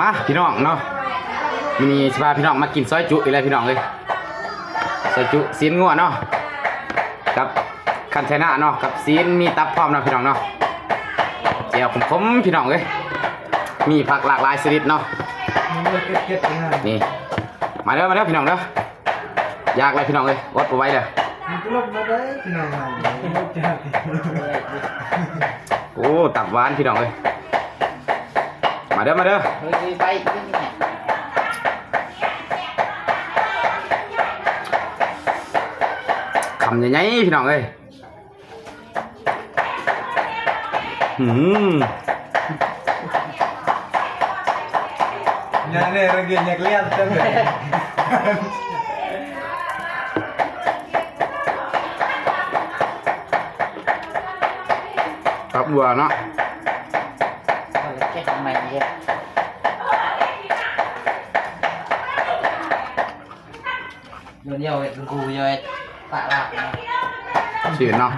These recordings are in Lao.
ມາພີ່ນ້ອງເນາະ ມື້ນີ້ຊິພາພີ່ນ້ອງມາກິນຊອຍຈຸອີກແລ້ວພີ່ນ້ອງເອີຍ. ຊອຍຈຸຊີ້ນງົວເນາະ ກັບຄັນໄທນາເນາະ ກັບຊີ້ນ ມີຕັບພ້ອມເນາະພີ່ນ້ອງເນາະ. ແຈ່ວຂົມໆ ພີ່ນ້ອງເອີຍ ມີຜັກຫຼາກຫຼາຍຊະນິດເນາະ. ນີ້ ມາເດີ ມາເດີພີ່ນ້ອງເດີ. ຢາກແລ້ວພີ່ນ້ອງເອີຍ ອົດບໍ່ໄຫວແລ້ວ. ມັນກໍລົງມາເດີພີ່ນ້ອງ. ໂອ້ ຕັບຫວານພີ່ນ້ອງເອີຍ ມາເດີ ມາເດີ. ເຮີ້ຍ ໄປ ຄຳໃຫຍ່ໆ ພີ່ນ້ອງເອີຍ. ຫືມ ຍາແນ່ ລະກິນຢາກລຽນເຕັມເລີຍ. ຜັກບົວເນາະ ເອົາເກັບໃໝ່ເດ້. ດຽວເຮັດເປັນຄູ່ເຮັດປະລະ ຊີ້ນເນາະ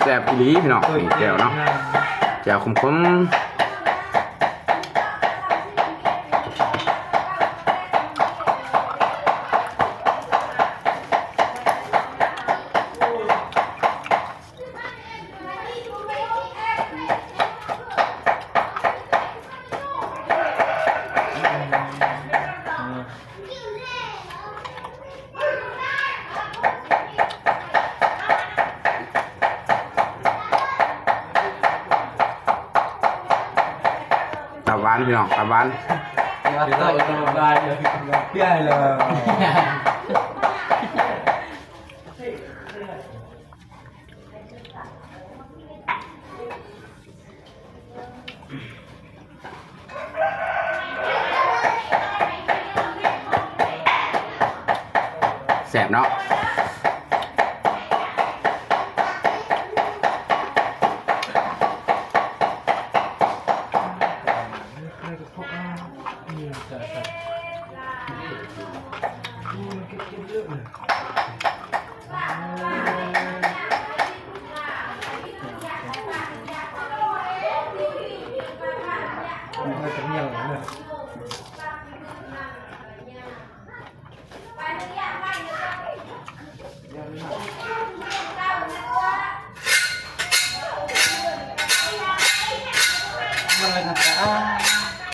ແຊບອີ່ຫຼີພີ່ນ້ອງ. ນີ້ແຈ່ວເນາະ ແຈ່ວຂົມໆ. ຕັບຫວານພີ່ນ້ອງ ຕັບຫວານ. ແຊບເນາະ ມັນເກັບໆ ເລີຍ.